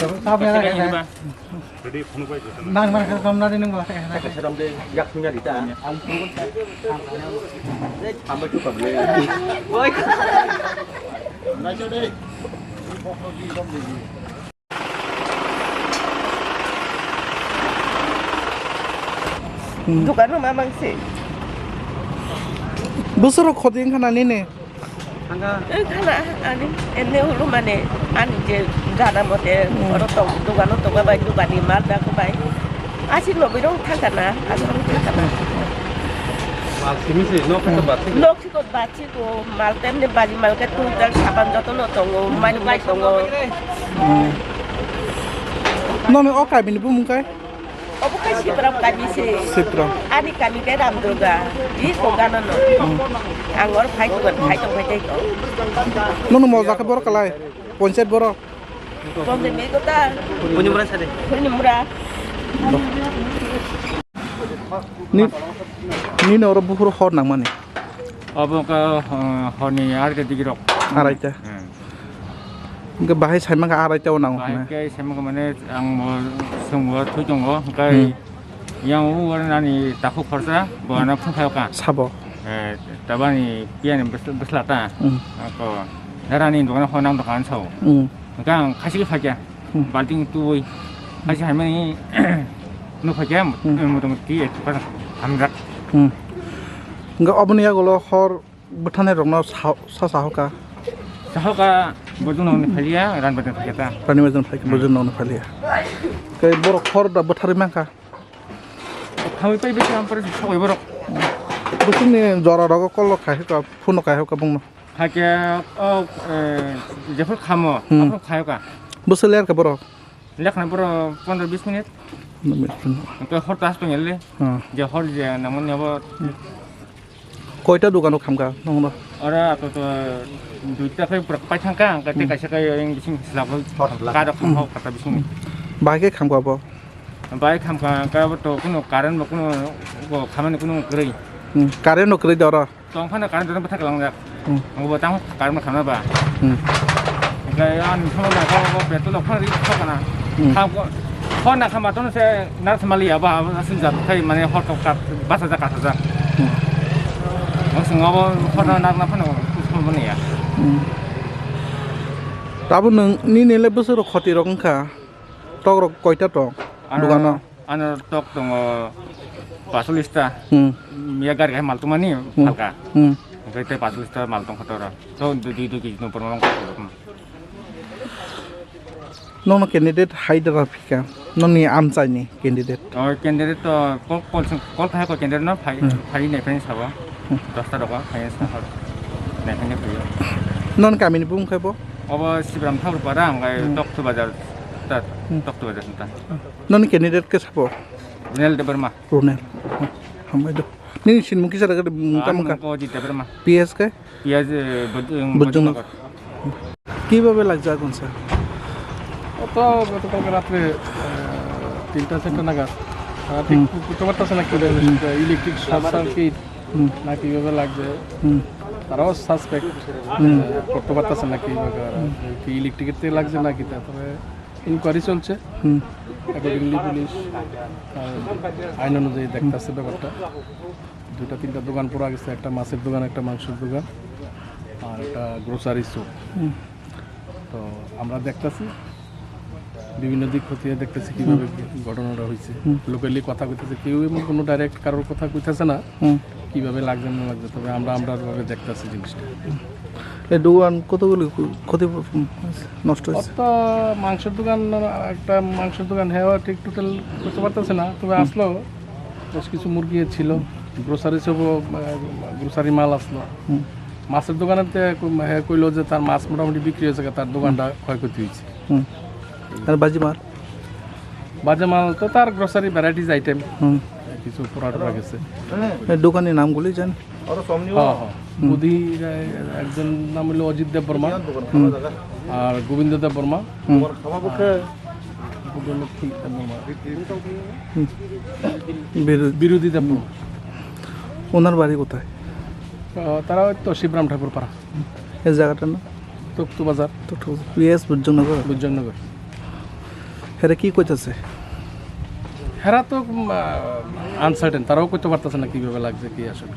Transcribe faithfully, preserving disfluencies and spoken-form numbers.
Nang, nang, nang, nang, nang, nang. Hmm. Dukan rok ma bangsi. Bwswk rok khoti wngkha na nini? Wngkha na ani ene holo mane ani je jana mote Hmm. oro tong dukano tonga bai dukani mal da ko bai. Asik no birong thangkha na, asik no thangkha na. Mal simi se nok khe Hmm. bat. Nok Sikot bachiko, mal temne baji mal ke tungtal sapan jotono tongo, mani mai tongo. Hmm. Nono o kabini bumung kai? Obo kai Sipram kabi se. Sipram. Ani kami ke Ramdurga. Di ko gana no. Hmm. Ang or phai tugan phai tong phai tei ko. Nono moja ke borok kalai? Ponchayat borok? Ponchayat me kota. Punimura sade. Punimura. Ni, nini oro buphuru hor nangmani? Obo wngkha, uh, horni araita digirok. Araita? Hmm. Hwnkhe bahai saimankha araita o nango Bahai hwnwi? Khe saimankha mane ang bo chwngbo thwi tongo, hwnkhe Hmm. yang o nani takhuk khorsa, bo ano phung khayo ka. Sabo? Eh, tabani piyani bwsla ta. Hmm. Ako, darani dogano honang dokan sao. Hmm. Hwnkhe ang khaisigi phaikha, Hmm. balting tubui. Khaisi haimani nuk phaikha, Hmm. motamuti ek tuka hamjak. Hmm. Hwnkhe oboni yagulo hor bwthanai rokno sa, sa, sahoka? Sahoka, bojong nokni phaiya, ran bajang phaikha ta. Rani bajang phaikha, Hmm. bojong nokni phaiya. Tei borok hor da bwtharwi mankha? Khamwi pai bisi ampore sokoi borok. Bwswkni jora rogo call rok khai hoka, phone rok khai hoka bongno? Hakhe o, eh, jephru khamo, Hmm. aphuru khayoka. Bwswk ler kha borok? Lekhna borok pondro bis minute. Pondro minute. Hwnkhe hor tas tong le. Hmm. Je hor je nangmani abo. Koita dukano khamkha nongno? Oro ato to duita khai pura pai thangka, hwnkhe Hmm. kaisa khai ring bising slabo. Hor slabo. Kado kham hok kata bising. Bahai khe khamkha bo? Bahai khamkha, hwnkhe abo to kuno current bo kuno bo khamani kuno kwrwi. Hmm. Current no kwrwi da oro? Tong phano current rok bwthak langjak. Hmm. Ang bo tang current khamna ba. Hmm. Hwnkhe ani phone ba ko, ko petrol phone ri thok kana. Hmm. Kha ko, phone na khama tono se nar samali ya ba, asin jat khai mane hor tok kat basa jak kasa jak. Hmm. Ang sing abo phone na na phano phone bo ni ya. Hmm. Tabuk nwng nini le bwswk rok khoti rok wngkha? Tok rok koita tong Ano, dukano? Ano tok tongo pasolis ta. Hmm. Ya gari hai mal tongmani Hmm. halka. Hmm. Oke, te pasolis ta mal tong kotor. So, dui, dui, dui kg no porma. Nono candidate hai dara phika. Noni amchaini candidate. Oh, candidate to call, call, call khai ko candidate no phai, Hmm. phai ne phai sabo. Hmm. Dosta rogo phai sa hor. Ne phai ne phai. Non kamini bung khai bo? Obo Sibram Thakur para, ang kai Hmm. Toktu Bazar. Ta, Hmm. Toktu Bazar ta. Noni candidate khe sabo? Runel Debbarma. Runel. Hambai do. Nini sinmung kisa daga mungka Ang mungka. Ko Jit Debbarma. P S khe? P S, eh, Bud-, Bujung. Bujung Nagar. কিভাবে লাগছে আগুন, স্যার? তো গতকালকে রাত্রে, আহ, তিনটা চারটা নাগাদ। তারা ঠিক হুম। করতে পারতেছে না কি হয়েছে, হুম। সেটা ইলেকট্রিক শর্ট সার্কিট হুম। না কিভাবে লাগছে। হুম। তারাও সাসপেক্ট, হুম। আহ, করতে পারতেছে না কিভাবে, হুম। কি ইলেকট্রিকের থেকে লাগছে নাকি, তারপরে ইনকোয়ারি চলছে। হুম। অ্যাকর্ডিংলি পুলিশ, আহ, আইন অনুযায়ী দেখতাছে ব্যাপারটা। দুইটা তিনটা দোকান পুরা গেছে, একটা মাছের দোকান, একটা মাংসের দোকান, আর একটা গ্রোসারি স্টোর। হুম। তো আমরা দেখতাছি, বিভিন্ন দিক খতিয়ে দেখতেছি কিভাবে হুম। ঘটনাটা হয়েছে। হুম। লোকালি কথা কইতেছে, কেউ এমন কোনো ডাইরেক্ট কারোর কথা কইতেছে না। হুম। কিভাবে লাগছে না লাগছে, তবে আমরা, আমরা ভাবে দেখতাছি জিনিসটা। এই দোকান কতগুলি ক্ষতি, নষ্ট হয়েছে? অত মাংসের দোকান, একটা মাংসের দোকান, হ্যাঁ, ঠিক টোটাল করতে পারতেছে না, তবে হুম। আসলো বেশ কিছু মুরগি ছিল, গ্রোসারি সব, আহ, গ্রোসারি মাল আসলো। হুম। মাছের দোকানেতে কো-, হ্যাঁ, কইলো যে তার মাছ মোটামুটি বিক্রি হয়েছে, তার দোকানটা ক্ষয়ক্ষতি হয়েছে। হুম। আর বাজি মাল? বাজে মাল তো তার গ্রোসারি ভ্যারাইটিজ আইটেম। হুম। কিছু পোড়া টোড়া গেছে। এই দোকানের নামগুলি জান? হ্যাঁ, হ্যাঁ। হুম। বুধি, আহ, একজন নাম হলো অজিত দেব বর্মা। হুম। আর গোবিন্দ দেব বর্মা। হুম। আর গোবিন্দ কি দেব বর্মা? হুম। বিরু-, বিরোধী দেব বর্মা। ওনার বাড়ি কোথায়? আহ, তারা ওই তো শিবরাম ঠাকুর পাড়া। এই জায়গাটার নাম? তক্তু বাজার। তক্তু বাজার। পি এস বুজ্জনগর? বুজ্জনগর। এরা কি কইতাছে? হেরা তো আনসার্টেন, তারাও করতে পারতেছে না কিভাবে লাগছে কি আসলে।